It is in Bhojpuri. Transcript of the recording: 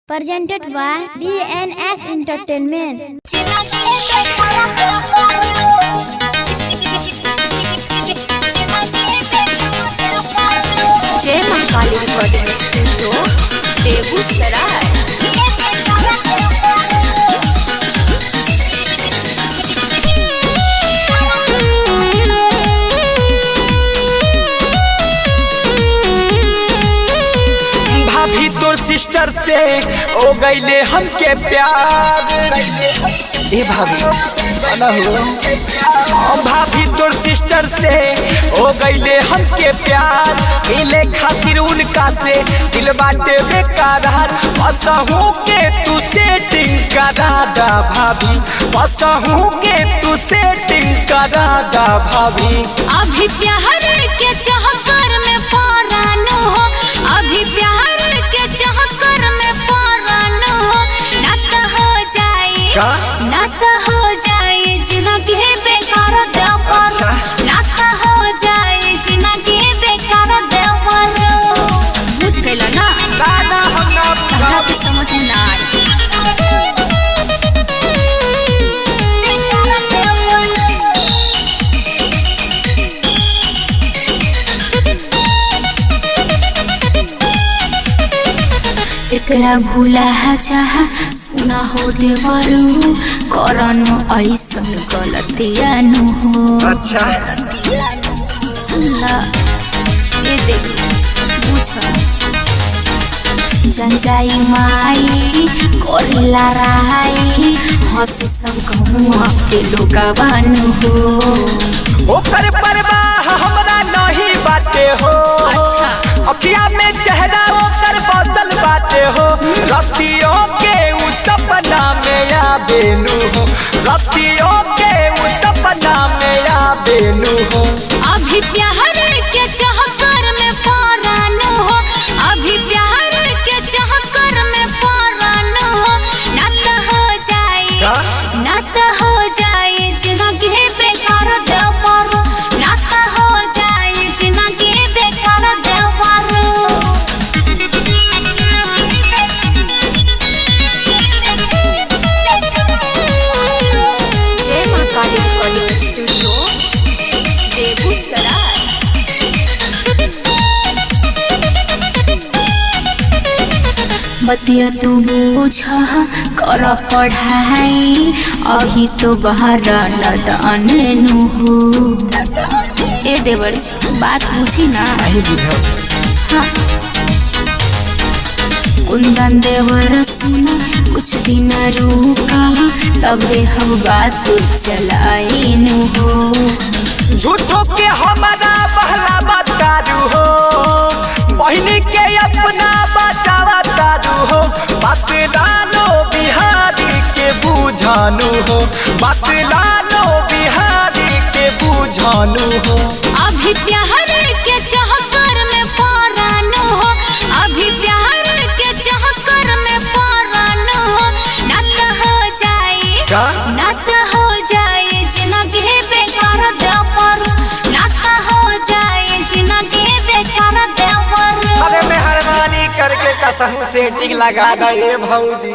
Presented by DNS Entertainment. जय मां काली रिकॉर्डिंग स्टूडियो बेगूसराय। भाभी तोर सिस्टर से ओ गईले हमके प्यार। ए भाभी ना हो भाभी तोर सिस्टर से ओ गईले हमके प्यार। मिले खातिर उनका से दिल बाटे बेकार। असहू के तू सेटिंग करा दा भाभी, असहू के तू सेटिंग करा दा भाभी। अभी प्यार के चक्कर में परान हो, अभी प्यार के चक्कर में परान हो, ना तो हो जाए का? ना तो हो जाए जिंदगी बेकार देवर। अच्छा। ना तो हो जाए जिंदगी बेकार देवर। बुझ गइल ना? ना ना हम ना हमरा के समझ में ना आई। एकरा भूला चाह सुना हो देवरू, करन ऐसन गलतिया नु हो। अच्छा। सुनला ए देख बुझ जंजाई माई करेला राई, हंस सब कहूँ के लोगवान हो। ओकर परवाह हमरा नहीं बाटे हो। अच्छा। अखिया में चेहरा ओकर बसल बाटे हो। रतियों के उ सपना में आबेलू हो, रतियों के उ सपना में आबेलू हो। अभी प्यार के चक्कर में परान हो, अभी प्यार के चक्कर में परान हो, ना तो हो जाए का? ना तो हो जाए जिंदगी बेकार देवर, ना तो हो जाए जिंदगी बेकार देवर। जय मां काली रिकॉर्डिंग स्टूडियो बेगूसराय। बतिया तू पूछ कर पढ़ाई, अभी तो बाहर नदान नु हो। ए देवर जी बात बुझी ना। नहीं बुझल। हाँ। कुंदन देवर सुन कुछ दिन रुका, तबे हम बात चलाइन हो। झूठो के हमारा बहला बतारू हो, बहनी के अपना बचावा तारू हो। बात लालो बिहारी के बुझानू हो, बात लालो बिहारी के बुझानू हो। अभी प्यार के चक्कर में परान हो, अभी प्यार के चक्कर में परान हो, ना तो हो जाए का? ना तो हो जाए जिंदगी बेकार देवर, ना तो हो जाए जिंदगी बेकार देवर। अरे मेहरबानी करके कसम सेटिंग लगा दे भौजी।